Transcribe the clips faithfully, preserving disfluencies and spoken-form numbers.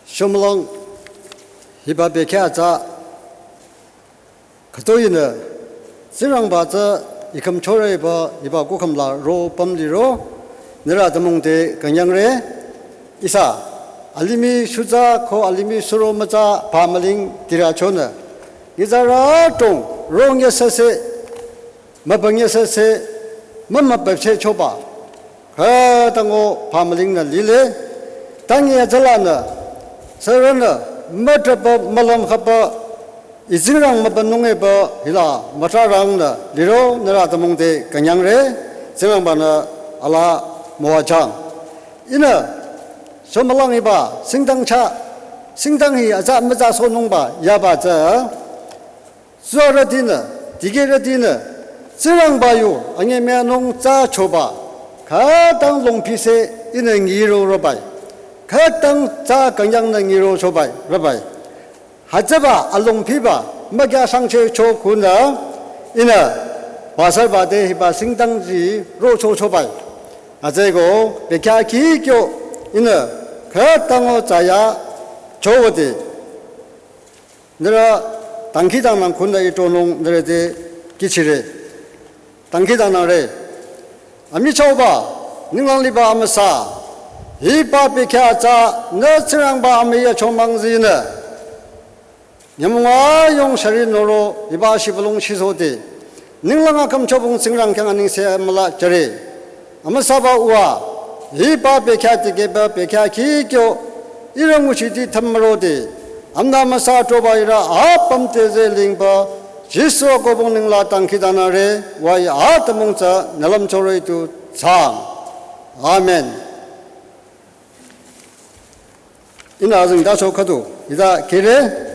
Shomülang hiba bekhyah tsü khütoinü Tsingrangba tsü ikhüm choreba hiba kukhüm la ro pümliro nührü atümung te künyangre. Ihsa alimih shutsa ko alimih suro mütsa pamüling tirü chonü nyitsarü adrong ro nyesase mübü nyesase mümübücheh choba khütango pamülingnü lile. Tangi azalanü sürünü mütraba mülüm khaba i Tsingrang mübünung eba hila mütrarangnü liro nührü atümung te künyangre. Tsingrangbanü alaa müwajüng. Ihnü shomülang hiba singdang chah, singdang hi atsa mütsa sohnungba yaba tsü tsürütinü, dikehrütinü Tsingrangba yu anyemüyanung tsü choba khütang longpise ihnü nyiro robai, khütang tsü künyangnü nyiro chobai robai. Hütsüba alongpiba mükyasangcheh cho khunü ihnü pastor ba te hiba singdang ji rocho chobai. Hütsüeko bekhyah kikyo ihnü khütango tsaya chowüde nührü dangkhidangnang khunü itronung nührü te kihchire. Dangkhidangnangre. Amichahba ninglang liba amüsa, hiba bekhyah tsü nü Tsingrangba amüi achomang zinü nyümong ayung shari noro hiba shibülung shisohde ninglang akümchobung Tsingrang khyang anengse müla jüre. Amüsaba uwa, hiba bekhyah tikehba bekhyah kikyo ihrü nguchiti thümrode amünü amüsa troba ihrü apüm te zeh lingba Jisu akobong nengla dangkhidangnangre. Wa i atümung tsü nü lümchoro itu thsaang. Amen. Ihnü azengtacho khüdu hita khire.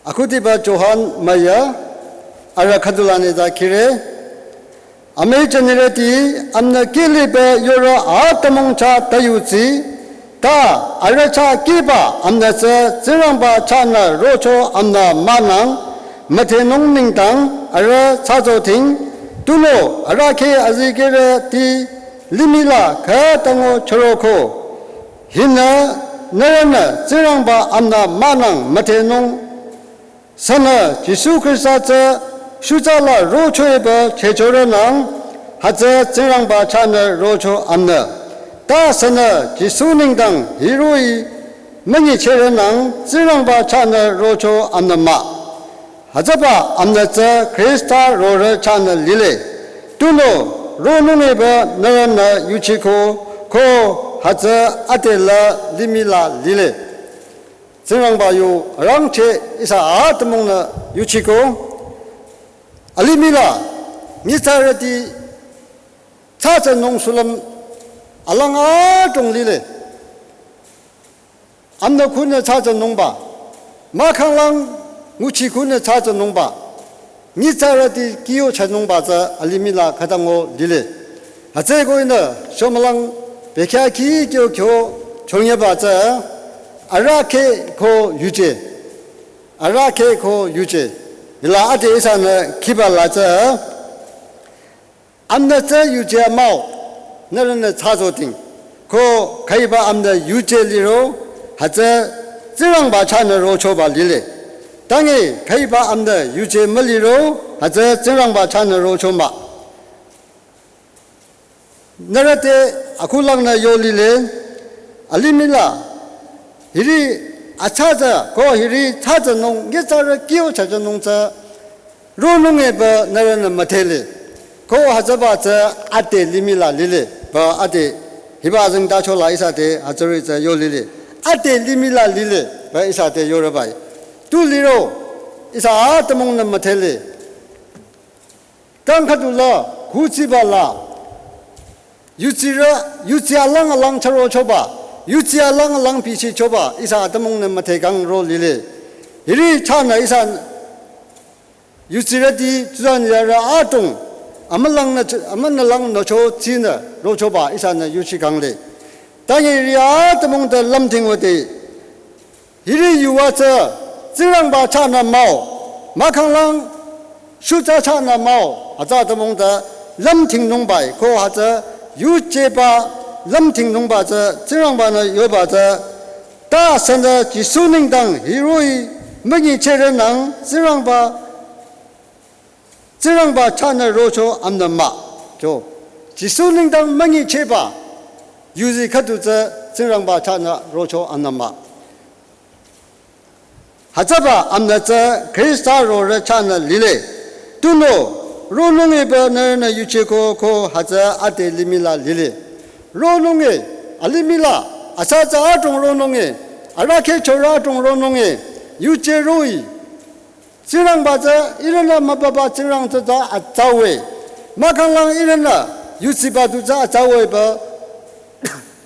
Akhudiba Johan müya arüh khüdu lanü hita khire. Amüi jünirüti amünü kih liba yurü atümung chah ta yudsi, ta arüh chah kihba amünü tsü Tsingrangba chahnü rocho amünü mahnang, müdhenung nengdang arüh thsazoting, tunüo arahkheh azikehrüti limih la khütango chüroko. Hinü nührünü Tsingrangba amünü mahnang müdhenung. Sünü Jisu Khrista tsü shutsa la rochoiba chehchorünang, hütsü Tsingrangba chahnü rocho amünü. Ta sünü Jisu nengdang hiroh-i münyichehrünang Tsingrangba chahnü rocho amünü mah. Hütsüba amünü tsü Khrista rorü chahnü lile. Tunüo ronung eba nührünü yuchiko, ko hütsü ade la limih la lile. Tsingrangba yu arangcheh ihsa atümungnü yuchiko. Alimih la nyitsarüti thsatsünung sulüm alang adrong lile. Amünü khunü thsatsünungba, mahkhang lang nguchi khunü thsatsünungba, nyitsarüti kihyochonungba tsü alimih la khütango lile. Hütsüeko ihnü shomülang bekhyah kikyo kyo chonyeba tsü arahkheh ko yuje. Arahkheh ko yuje. Hila ade ihsanü khiba la tsü amünü tsü yuje mah-o, nührünü thsazoting. Ko khüiba amünü yuje liro, hütsü Tsingrangba chahnü rochoba lile. Tangi khüiba amünü yuje müliro, hütsü Tsingrangba chahnü rocho mah. Nührü te akhulangnü yo lile, alimih la hiri athsatsü ko hiri thsatsünung nyitsarü kihyochonung tsü ronung eba nührünü müdhele. Ko hütsüba tsü ade limih la lile, ba ade hiba azengtacho la ihsa te hütsüri tsü yo lile. Ade limih la lile, ba ihsa te yorübai. Tu liro, ihsa atümungnü müdhele. Kang khüdu la, khuchiba la. Yudsirü, yudsi alang alang chürochoba, yudsi alang alang bichichoba, ihsa atümungnü müdhekang ro lile. Hiri chahnü ihsa yudsirüti tsuzanirü adrong, amülangnü ch-, amünülang nücho tsinü rochoba, ihsanü yuchikangle. Tangi hiri atümung te lümdhingwüde, hiri yuva tsü Tsingrangba chahnü mah-o, mahkhang lang shutsa chahnü mah-o, hütsü atümung te lümdhingnungbai, ko hütsü yujeba lümdhingnungba tsü Tsingrangbanü yoba tsü Ta sünü Jisu nengdang hiroh-i münyichehre nang Tsingrangba, Tsingrangba chahnü rocho amnü mah. Cho, Jisu nengdang münyichehba yuzi khüdu tsü Tsingrangba chahnü rocho amnü mah. Hütsüba amnü tsü Khrista rorü chahnü lile. Tunüo ronung-i pü nührünü yuje ko ko hütsü ade limih la lile. Ronung-i, alimih la, asa tsü adrong ronung-i, arahkheh chorü adrong ronung-i, yuje roh-i. Tsingrangba tsü ihrünü mübüba Tsingrang tsü tsü atsa-e. Mahkhanglang ihrünü yuziba du tsü atsa-e pü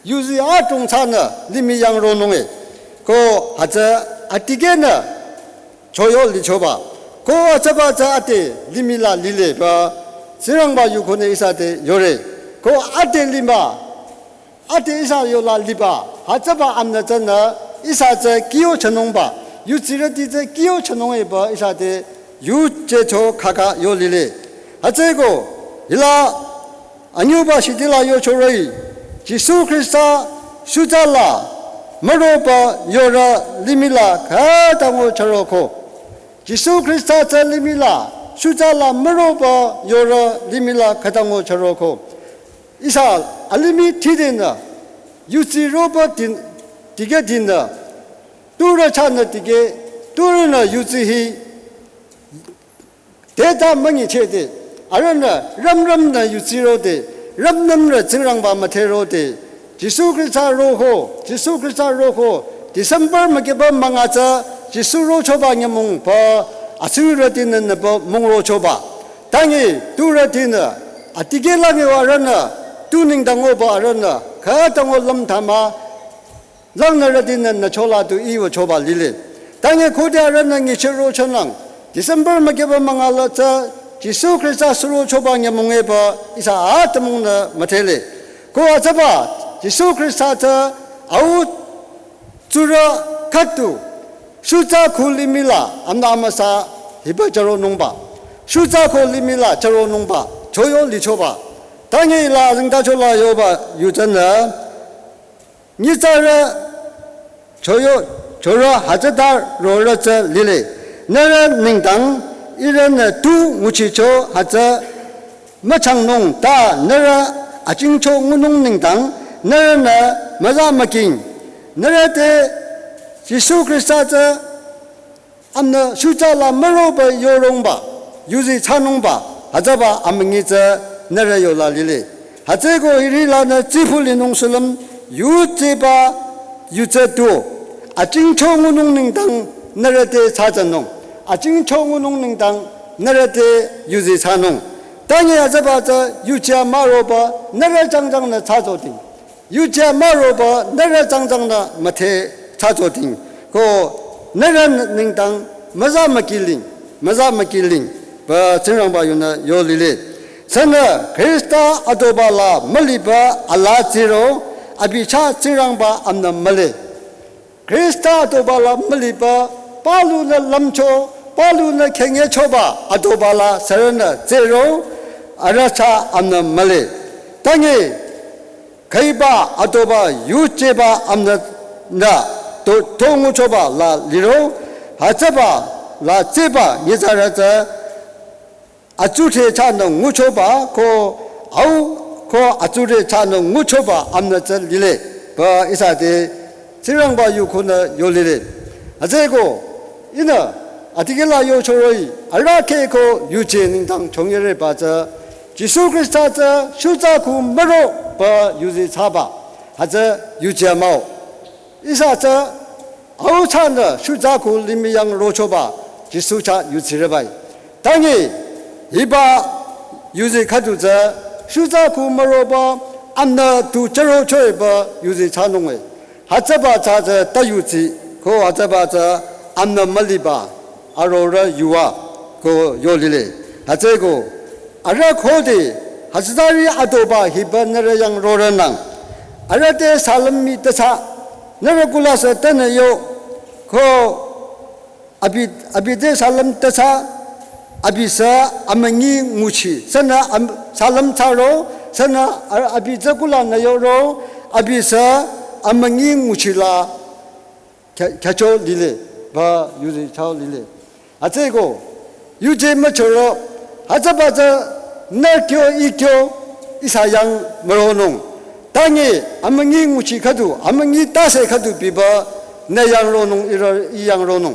yuzi adrong chahnü limih yang ronung-i. Ko hütsü adikehnü choyo lichoba. Ko hütsüba tsü ade limih la lile pü Tsingrangba yu khunü ihsa te yore. Ko ade limih, ade ihsa yola liba, hütsüba amnü tsünü ihsa tsü kihyo chinungba, yuzirüti tsü kihyo chinung-e pü ihsa te yuje cho khakha yo lile. Hütsüeko, hila anyüba shiti la yocho roh-i, Jisu Khrista shutsa la müroba yorü limih la khütango chüroko. Jisu Khrista tsü limih la, shutsa la müroba yorü limih la khütango chüroko. Ihsa alimih thidinü, yuzi roba din, dikeh dinü, turü chahnü dikeh, turünü yuzi hi, teta münyichehde, arühnü rümrümnü yuzi rode, rümrümnü Tsingrangba müdhe rode, Jisu Khrista roho, Jisu Khrista roho, December mükeba münga tsü Jisu rochoba nyümong pü asirütinü nüpü mung rochoba. Tangi turütinü, adikeh langi arühnü, tu nengdang-o pü arühnü, khütango lümthama, langnürütinü nüchola tu iwa choba lile. Tangi khode arühnü nyicheh rochonang, December mükeba münga la tsü Jisu Khrista surochoba nyümong-e pü ihsa atümungnü müdhele. Ko hütsüba Jisu Khrista tsü au tsurü khüdu shutsa khu limih la amnü amüsa hiba chüronungba. Shutsa khu limih la chüronungba. Choyo lichoba. Tangi la zingta chola yoba yu tsünü nyitsarü choyo, chorü hütsüta rorü tsü lile. Nührü nengdang ihrünü tu nguchicho hütsü müchangnung ta nührü ajingcho ngunung nengdang nührünü müza müking. Nührü te Jisu Khrista tsü amnü shutsa la müroba yorongba, yuzi thsanungba, hütsüba amünyi tsü nührü yola lile. Hütsüeko hiri lanü tsipu linung sulüm, yuzeba, yuzeh tu, ajingcho ngunung nengdang nührü te thsatsanung, ajingcho ngunung nengdang nührü te yuzi thsanung. Tangi hütsüba tsü yuje müroba nührü jangjangnü thsatsoding. Yuje müroba nührü jangjangnü müdhe thsatsoding. Ko nührü nengdang müza mükiling, müza mükiling. Pü Tsingrangba yunü yo lile. Sünü Khrista adoba la müliba ala tsiro, abi chah Tsingrangba amnü mühle. Khrista adoba la müliba, palunü lümcho, palunü khenyechoba adoba la sürünü tsiro, arüh chah amnü mühle. Tangi khüiba adoba yujeba amnü nü to, to nguchoba la liro, hütsüba la tseba nyitsarü tsü atsudhre chahnü nguchoba ko au ko atsudhre chahnü nguchoba amnü tsü lile pü ihsa te Tsingrangba yu khunü yo lile. Hütsüeko ihnü adikeh la yocho roh-i arahkheh ko yuje nengdang chongyereba tsü Jisu Khrista tsü shutsa khu müro pü yuzi thsaba. Hütsü yuje mah-o. Ihsa tsü au chahnü shutsa khu limih yang rochoba Jisu chah yuzirebai. Tangi hiba yuzi khüdu tsü shutsa khu müroba amnü tu chürochoiba yuzi thsanung-e. Hütsüba tsü tsü ta yuzi ko hütsüba tsü amnü müliba arorü yuva ko yo lile. Hütsüeko arüh khode hütsütari adoba hiba nührü yang rorünang. Arüh te salüm mi tasa nührü kulasü tanü yo ko abi, abi te salüm tasa abi sü amünyi nguchi. Sünü am, salüm thsaro, sünü a, abi tsü kulanü yoro, abi sü amünyi nguchi la kya-, kyacho lile, ba yuzi chao lile. Hütsüeko, yuje müchoro, hütsüba tsü, nü kyo i kyo, ihsa yang müronung. Tangi, amünyi nguchi khüdu, amünyi tase khüdu biba, nü yang ronung, ira, i yang ronung.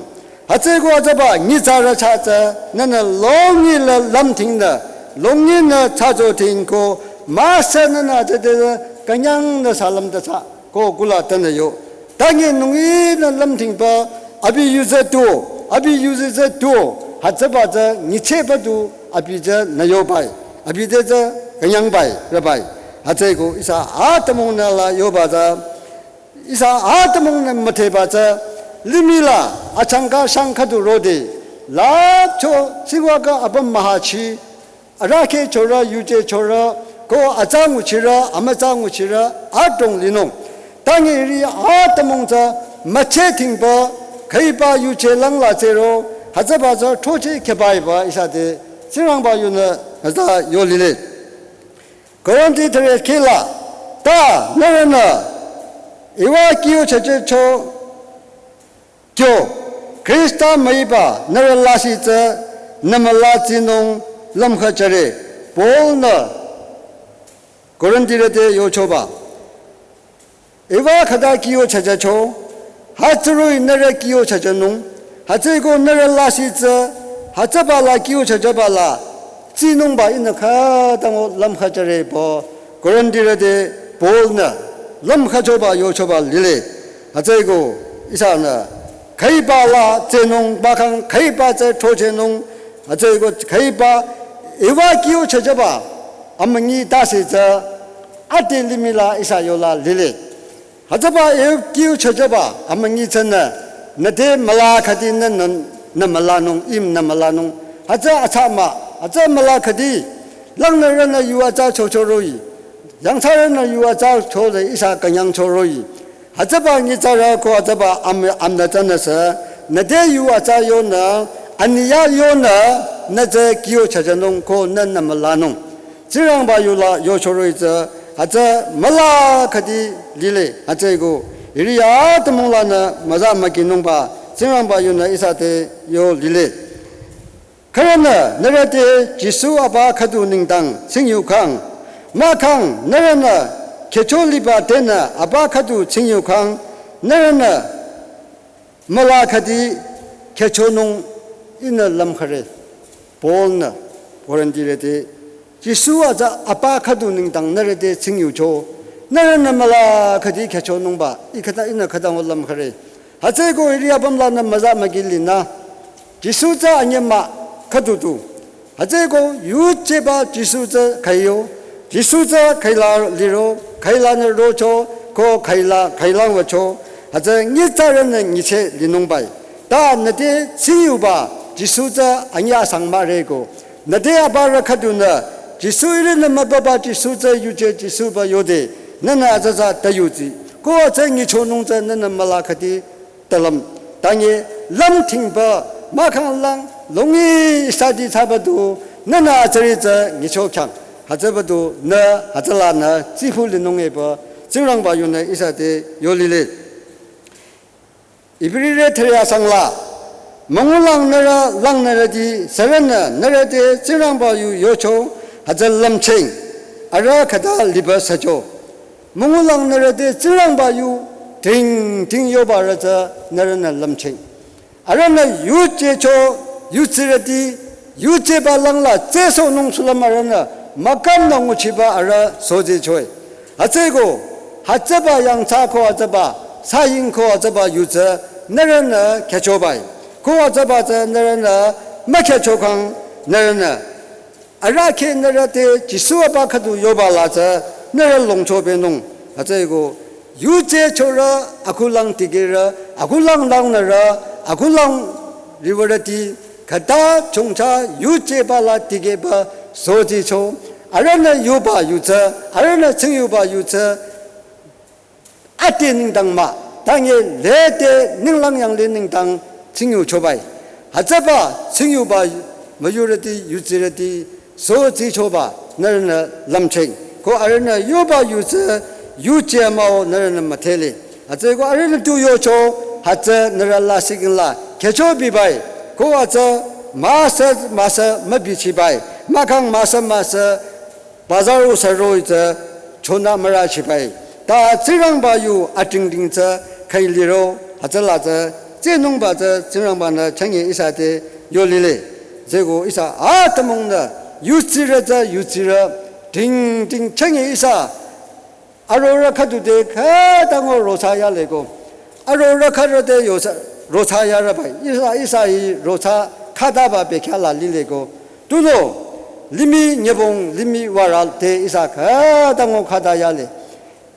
Hütsüeko hütsüba, nyitsarü cha tsü, nünü longi la lamting nü, longi nü chajo ting ko, masa nünü hütsüde, kanyang nü salam ta cha, ko kula tanü yo. Tangi nungi nü lamtingba, abi yuze tu, abi yuze ze tu, hütsüba tsü nyicheba tu, abi tsü nü yo bai, abi te tsü kanyang bai, ra bai. Hütsüeko ihsa atümung nü la yoba tsü, ihsa atümung nü mütheba tsü, limih la achangka shang khüdu rode, lapcho siwaka apüm mahachi, arahkheh chorü, yuje chorü, ko atsa nguchirü, amütsa nguchirü, adrong linung. Tangi ri atümung tsü, müche tingba, khüiba yuje langla tsero, hütsüba tsü throcheh khebaiba ihsa te, Tsingrangba yunü, hütsü yo lile. Korinti thüre khila, ta, nührünü, iwa kyo chache cho, kyo, Khrista müiba, nührü lasih tsü, nü müla tsinung, lümkhüchare, Paul nü, Korintirü te yochoba. Iwa khüta kyo chachacho, hütsüroi nührü kyo chachanung, hütsüeko nührü lasih tsü, hütsüba la kyo chachaba la, tsinungba ihnü khütango lümkhüchare pü, Korintirü te Paul nü, lümkhüchoba yochoba lile. Hütsüeko ihsanü, khüiba la tsinung, bakang khüiba tsü throchehnung, hütsüeko khüiba, iwa kyo chachaba, amünyi tase tsü, ade limih la ihsa yola lile. Hütsüba iwa kyo chachaba, amünyi tsünü, nü te müla khüdi nü, nü, nü mülanung, ihnü mülanung. Hütsü atsa mah, hütsü müla khüdi, langnürünü yu atsa chochoroh-i, yangthsarünü yu atsa chole ihsa künyang choroh-i. Hütsüba nyitsarü ko hütsüba am, amnü tsünüsü, nü te yu atsa yonü, anyiya yonü, nü tsü kyo chachanung ko nü, nü mülanung. Tsingrangba yula yochoroh-i tsü, hütsü müla khüdi lile, hütsüeko, hiri atümung lanü müza mükinungba, Tsingrangba yunü ihsa te yo lile. Khürünü, nührü te Jisu apa khüdu nengdang tsingyu khang, mahkhang, nührünü, khyücho liba tenü apa khüdu tsingyu khang, nührünü, müla khüdi khyüchonung ihnü lümkhüre. Paul nü, Korintirü te, Jisu atsa apa khüdu nengdang nührü te tsingyucho, nührünü müla khüdi khyüchonungba, i khüta ihnü khütango lümkhüre. Hütsüeko hiri apüm lanü müza müki linü, Jisu tsü anyemah khüdu tu. Hütsüeko yujeba Jisu tsü khüiyo, Jisu tsü khüila liro, khüilanü rocho, ko khüila, khüilang wücho, hütsü nyitsarünü nyicheh linungbai. Ta nü te tsingyuba Jisu tsü anyi asang mahre ko. Nü te aparü khüdunü, Jisu irinü mübüba Jisu tsü yuje Jisu pü yode, nünü atsa tsü ta yudsi. Ko hütsü nyichonung tsü nünü müla khüdi talüm, tangi lümtingba mahkhang lang longi study thsaba du, nünü atsüri tsü nyicho khyang. Hütsüba du nü hütsülanü tsifu linung epü, Tsingrangba yunü ihsa te yo lile. Ibrirü thüre asang la, müngulang nührü langnürüti sürünü nührü te Tsingrangba yu yocho, hütsü lümcheng, arüh khüta liba sücho. Müngulang nührü te Tsingrangba yu ting ting yobarü tsü nührünü lümcheng. Arühnü yuje cho, yudsirüti, yujeba langla tsehsohnung shulüm arühnü, mükam nü nguchiba arüh sozichoe. Hütsüeko, hütsüba yangthsa ko hütsüba, saying ko hütsüba yu tsü, nührünü khyüchobai. Ko hütsüba tsü nührünü mükhyücho khang nührünü arahkheh nührü te Jisu apa khüdu yoba la tsü nührü longcho benung. Hütsüeko yuje chorü akhulang dikehrü, akhulang langnürü, akhulang riwürüti, khüta chongcha yujeba la dikehba sozicho, arühnü yoba yu tsü, arühnü tsingyuba yu tsü, ade nengdang mah, tangi lede ninglang yangle nengdang tsingyuchobai. Hütsüba tsingyuba müyurüti, yudsirüti, sozichoba, nührünü lümcheng. Ko arühnü yoba yu tsü, yuje mah-o nührünü müdhele. Hütsüeko arühnü tu yocho, hütsü nührü lasih la khyücho bibai, ko hütsü müsü müsü mübichibai, mahkhang müsü müsü bazar u süroi tsü chonü mürachibai. Ta Tsingrangba yu atingting tsü khüi liro, hütsüla tsü tsinungba tsü Tsingrangba-nü chünye ihsa te yo lile. Tsüko ihsa atümungnü yutsirü tsü yutsirü tingting chünye ihsa arorüh khüdu te khütango rothsa yaleko. Arorüh khürü te yosa rothsa yarübai. Ihsa ihsa hi rothsa khütaba bekhyah la lileko. Tunüo limih nyübong limih wara te ihsa khütango khüta yale.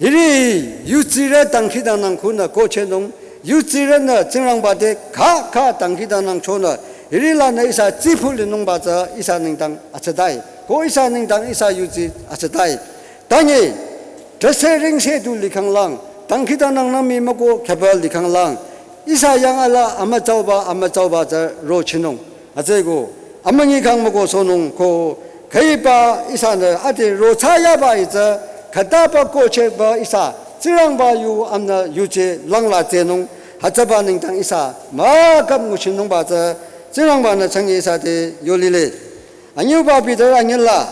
Hiri yutsirü dangkhidangnang khunü kohchehnung, yutsirünü Tsingrangba te khakha dangkhidangnang chonü, hiri lanü ihsa tsiphu linungba tsü ihsa nengdang atsütai. Ko ihsa nengdang ihsa yutsi atsütai. Tanyi, drüse ringse du likhanglang, dangkhidangnangnang mii müko khüba likhanglang, ihsa yang ala amütsauba amütsauba tsü rochinung. Hütsüko, amünyi khang müko sohnung ko, khüiba ihsanü ade rothsa yaba hi tsü, khütaba kohchehba ihsa, Tsingrangba yu amnü yuje langla tsehnung, hütsüba nengdang ihsa, mahkhang nguchinungba tsü, Tsingrangba-nü chünye ihsa te yo lile. Anyüuba Peter anyila,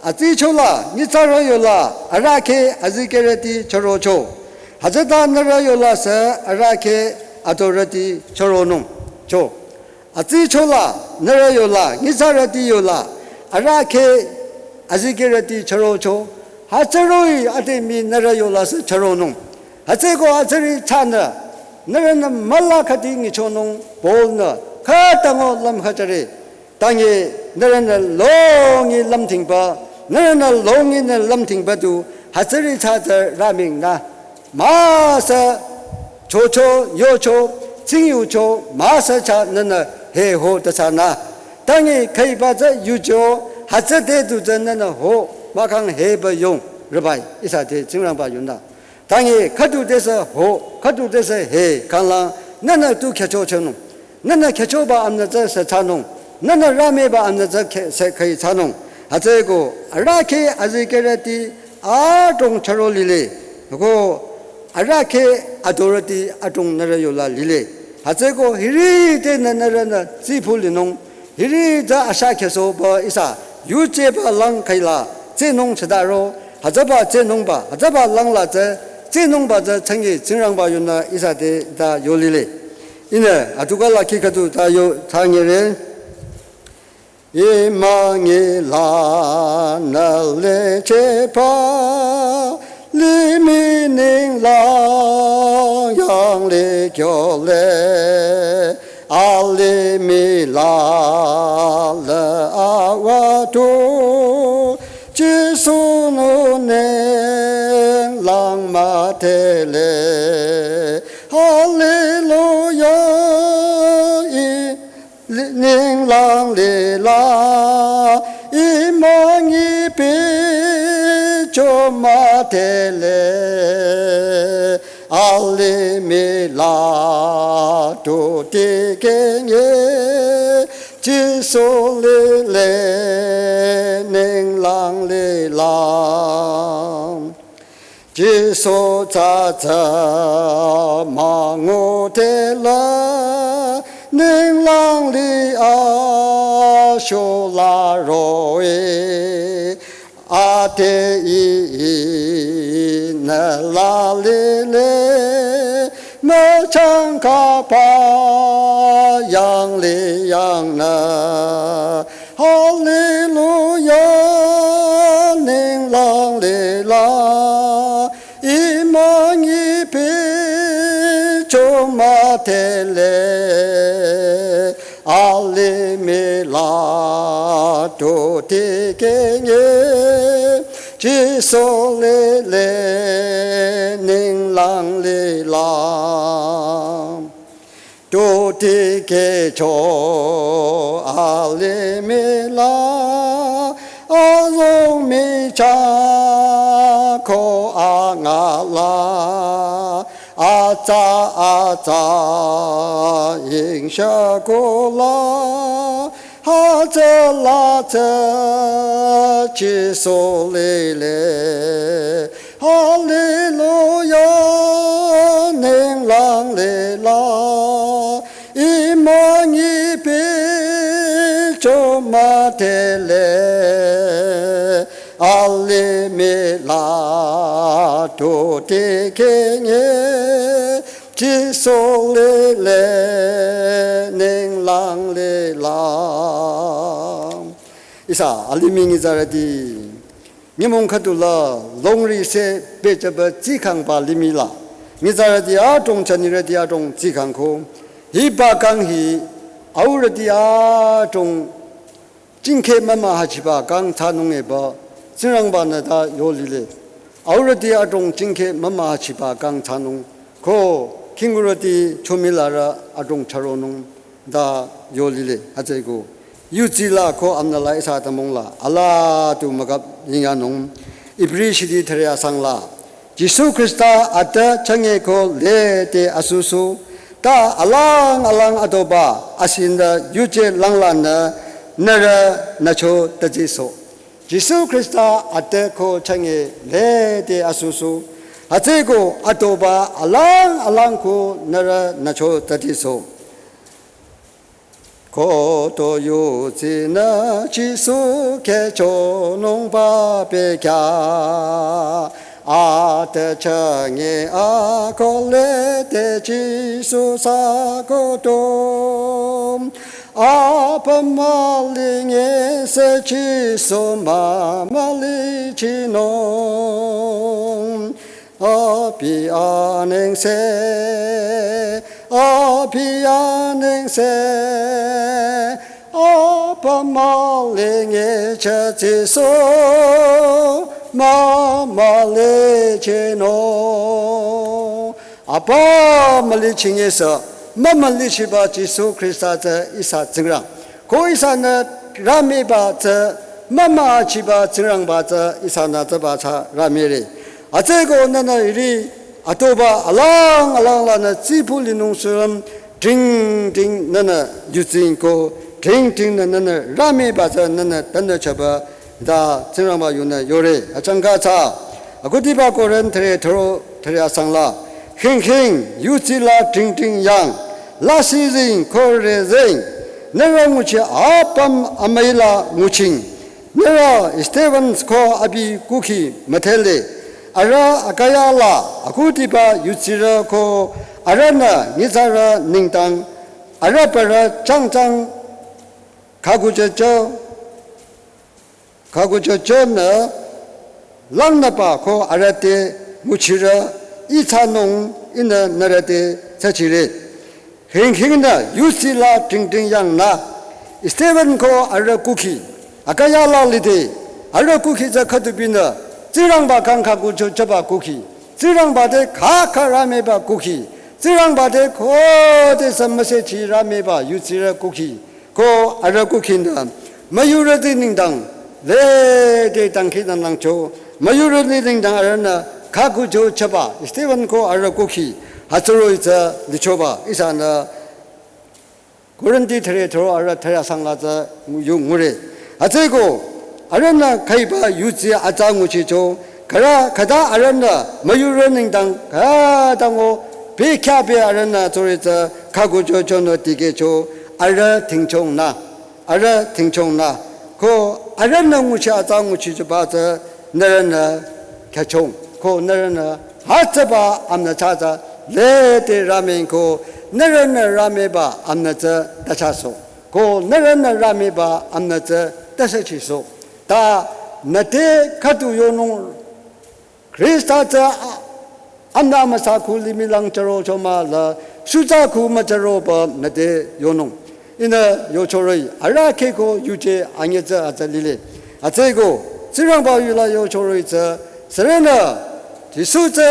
atsichola, nyitsarü yola, arahkheh azikehrüti chürocho. Hütsüta nührü yola sü arahkheh adorüti chüronung. Cho. Atsichola, nührü yola, nyitsarüti yola, arahkheh azikehrüti chürocho. Hütsüroh-i ade mii nührü yola sü chüronung. Hütsüko hütsüri thsanü, nührünü müla khüdi nyichonung Paul-nü, khütango lümkhüchare. Tanyi nührünü longi lümthingba, nührünü longinü lümthingba du, hütsüri thsa tsü rümingnü. Müsü chocho, yocho, tsingyucho, müsü cha nünü heho ta thsanü. Tanyi khüiba tsü yucho, hütsü te du tsü nünü ho, mahkhang heba yong, rübai, ihsa te Tsingrangba yunü. Tanyi khüdu te sü ho, khüdu te sü he, khanglang, nünü tu khyücho chonung. Nünü khyüchoba amnü tsü sü thsanung. Nünü rümiba amnü tsü khe-, sü khüi thsanung. Hütsüko, arahkheh azikehrüti adrong chüro lile. Ko, arahkheh adorüti adrong nührü yola lile. Hütsüko, hiri te nü nührünü tsiphu linung. Hiri tsü asha khyüsohba ihsa, yujeba lang khüila, tsehnung chüdaro, hütsüba tsehnungba, hütsüba langla tsü, tsehnungba tsü chünye Tsingrangba yunü ihsa te ta yo lile. Ihnü, atuka la khi khüdu ta yo thsangere. Imünyi lanü lichehba, limih ninglang yanglih kyole, alimih la le awatu, Jisu-nü ninglang müdhele. Haleluya, i Li-, ninglang lila, imünyi bicho müdhele, alimih la tu dikehnge, Jisu lile ninglang lila. Jisu tsü tsü müngu dela, ninglang li asho la roh-i, ade ihnü la lile, müchangkaba yanglih yangnü. Haleluya, ninglang lila, imünyi bicho müdhele, alimih la tu dikehnge, Jisu lile ninglang lila. Tu dikehcho alimih la, azong michah ko angala, atsa atsa yingshako la, hütsüla tsü Jisu lile. Haleluya, ninglang lila. Alimih la tu dikehnge, Jisu lile ninglang lila. Ihsa alimih nyitsarüti, nyümong khüdula longri se pehjüba tsikhangba limih la, nyitsarüti adrong, jünirüti adrong tsikhangko, hiba kang hi aurüti adrong jingkeh mümühachiba kang thsanung eba Tsingrangba-nü ta yolile. Aurüti adrong jingkeh mümühachiba kang thsanung, ko khingkurüti chomilarü adrong chüronung ta yolile. Hütsüeko yudsi la ko amnü la ihsa atümung la alaa tu mükap yingyanung. Ibri shidi thüre asang la, Jisu Khrista atü chünye ko lede asusu, ta alang alang adoba asinü yuje langlanü nührü nücho tajiso. Jisu Khrista atü ko chünye lede asusu, hütsüeko adoba alang alang ko nührü nücho tajiso. Ko to yudsinü Jisu kehchonungba bekhyah, atü chünye ako lede Jisu sakoto. Apa mülinge se Jisu mümülichinung. Abi anengse, abi anengse, apa mülinge chü Jisu mümülichinung. Apa mülichinge sü, mümülichiba Jisu Khrista tsü ihsa Tsingrang. Ko ihsanü rümiba tsü, mümüchiba Tsingrangba tsü ihsanü tsüba tsü rümire. Hütsüeko nühnü hiri adoba alang alang lanü tsipu linung sürüm, dring dring nühnü yudsinko, dring dring nü nühnü rümiba tsü nühnü tanü chaba ta Tsingrangba yunü yore. Achangka tsü, akhudiba Korinth thüre thüro thüre asang la, khingkhing yudsi la dring dring yang, lasih zing ko re zing, nührü nguchi apüm amüi la nguching. Nührü Stephen ko abi kukhi müdhele, arüh akaya la akhudiba yudsirü ko arühnü nyitsarü nengdang arüh parü changchang khakuchücho, khakuchüchonü langnüba ko arüh te nguchirü, ihsanung ihnü nührü te tsachire. Khingkhingnü yudsi la dring dring yangnü, Stephen ko arüh kukhi, akaya la lide, arüh kukhi tsü khüdubinü, Tsingrangba khyang khakuchüchaba kukhi, Tsingrangba te khakha rümiba kukhi, Tsingrangba te khodesü müsehchi rümiba yudsirü kukhi, ko arüh kukhinü müyurüti nengdang lede dangkhidangnangcho, müyurüti nengdang arühnü khakuchüchaba Stephen ko arüh kukhi hütsüroh-i tsü lichoba ihsanü Korinth thüre thüro arüh thüre asang la tsü yu ngure. Hütsüeko arühnü khüiba yudsi atsa nguchicho, khürü khüta arühnü müyurü nengdang khüta ngo bekhyah be arühnü tsüroh-i tsü khakuchüchonü dikehcho, arüh dhingchongnü, arüh dhingchongnü, ko arühnü nguchi atsa nguchichoba tsü nührünü khyüchong, ko nührünü hütsüba amünü thsathsa lede rüming ko nührünü rümiba amünü tsü tachaso, ko nührünü rümiba amünü tsü tasachiso. Ta nüte khüdu yonung Khrista tsü a-, amünü amüsa khu limih lang chürocho mahla, shutsa khu müchüroba nüte yonung. Ihnü yochoroh-i, arüh kheh ko yuje anyüh tsü atsa lile. Hütsüeko, Tsingrangba yula yochoroh-i tsü, sürünü, Jisu tsü,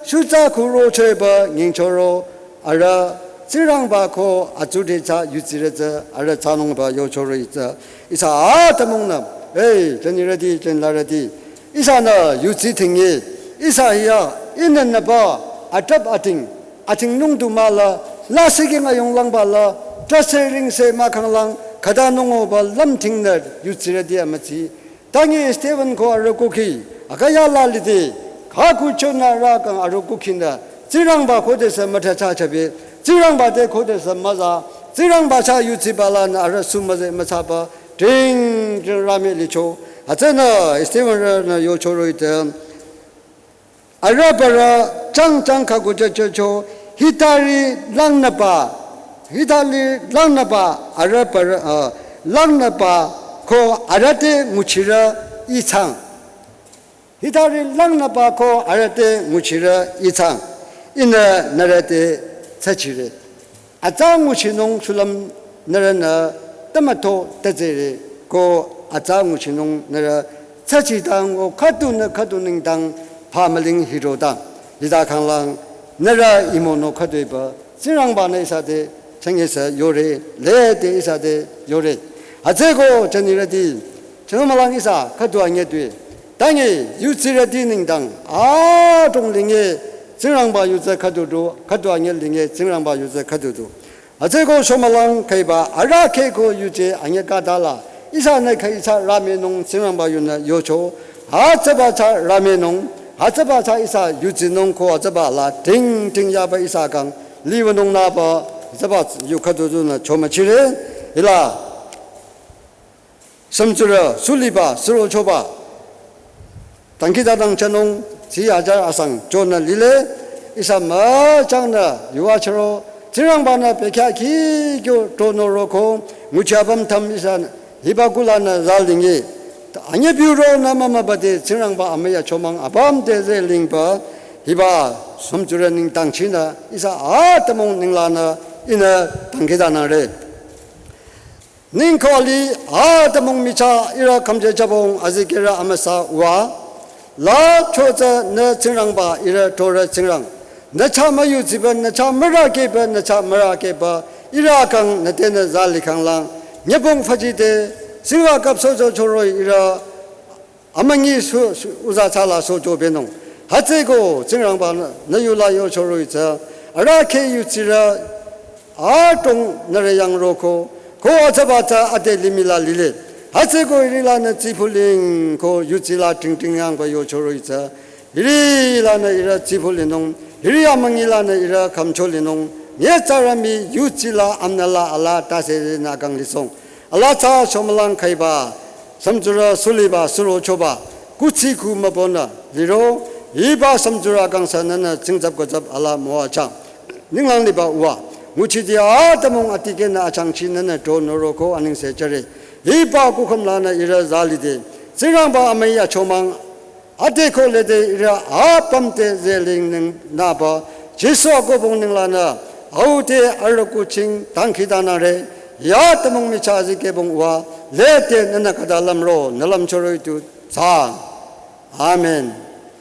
shutsa khu rochoiba nyingchoro, arüh, Tsingrangba ko atsudhre tsü yudsirü tsü, arüh thsanungba yochoroh-i tsü, ihsa atümungnü, hey, jünirüti, jünlarüti, ihsanü yudsi dhinge, ihsa hiya, ihnü nüba, atrap ating, atingnung du mahla, lasih king ayung langba la, trahse ringse mahkhang lang, khüta nungoba lümdhingnü yudsirüti amütsi. Tangi Stephen ko arüh kukhi, akaya la lide, khakuchonü arüh khyang arüh kukhinü, Tsingrangba khodesü müthsathsa chabe, Tsingrangba te khodesü müza, Tsingrangba chah yudsibala nü arüh sumüze müthsaba, dring dring rümi licho, Hütsünü Stephen-rünü yochoro ite, arüh parü chang chang khaku jüjücho, hitari langnüba, hitari langnüba, arüh parü, ah, langnüba ko arüh te nguchirü ihsang. Hitari langnüba ko arüh te nguchirü ihsang. Ihnü nührü te tsachire. Atsa nguchinung shulüm nührünü tamato tazere ko atsa nguchinung nührü tsachidang o khüdunü khüdu nengdang pamaling hirotang. Hita khanglang nührü imono khüdu epü Tsingrangba-nü ihsa te chengesa yore, lede ihsa te yore. Hütsüeko jünirüti, chünü mülang ihsa khüdu anyüdue. Tangi yudsirüti nengdang, adrong linge Tsingrangba yudsü khüdu du, khüdu anyü linge Tsingrangba yudsü khüdu du. Hütsüeko shomülang khüiba arüh kheh ko yuje anyü khütala, ihsanü khüi thsa rüminung Tsingrangba yunü yocho, hütsüba thsa rüminung, hütsüba thsa ihsa yudsinung ko hütsüba la ting ting yaba ihsa kang liwünung nüba, hütsüba yu khüdu dunü chomüchire, hila. Shümtsurü, suliba, surochoba. Dangkhidangnang chünung, tsü ajar asang, chonü lile, ihsa müchangnü, yuva chüro, Tsingrangba-nü bekhyah kihkyo tonü roko, nguchi apüm tham ihsa, hiba kulanü zalingi. Anyü biuro nü mümübade, Tsingrangba amüi achomang apüm te zelingba, hiba shümtsurü nengdang chinü, ihsa atümung nenglanü, ihnü dangkhidangnangre. Ningko ali atümung michah ihrü khümje jübong azikehrü amüsa uwa. La chotsü nü Tsingrangba ihrü torü Tsingrang. Nü chah müyudsipü, nü chah mürakehpü, nü chah mürakehpü. Ihrü kang nü tenü zali khanglang. Nyübong fajide, Tsingrangba khüpso jo choroi ihrü amünyi su, su, uza tsala sojo benung. Hütsüeko Tsingrangba-nü, nü yula yochoroi tsü. Arüh kheh yudsirü, adrong nührü yang roko, ko hütsüba tsü ade limih la lile. Hütsüeko hiri lanü tsipuling ko yudsi la ting ting yangba yochoroi tsü. Hiri lanü ihrü tsipulinung, hiri amünyi lanü ihrü khümcholinung. Nyitsarü mii yudsi la amnü la ala tase nü kang lisong. Ala tsü shomülang khüiba, shümtsurü suliba, surochoba, kuthsi ku mübünü, liro, hiba shümtsurü kang sü nünü tsingzap kuzap ala müwachang. Ninglang liba uwa, nguchiti atümung atikehnü achangchi nünü tonü roko anengse jüre. Hiba kukhüm lanü ihrü zalide, Tsingrangba amüi achomang, ade ko lede ihrü apüm te zeling neng nüba, Jisu akobong nenglanü, au te arüku ching dangkhidangnangre, ya atümung michah azikehbong uwa, lede nünü khüta lümro, nü lümchoroi tu tsang. Amen.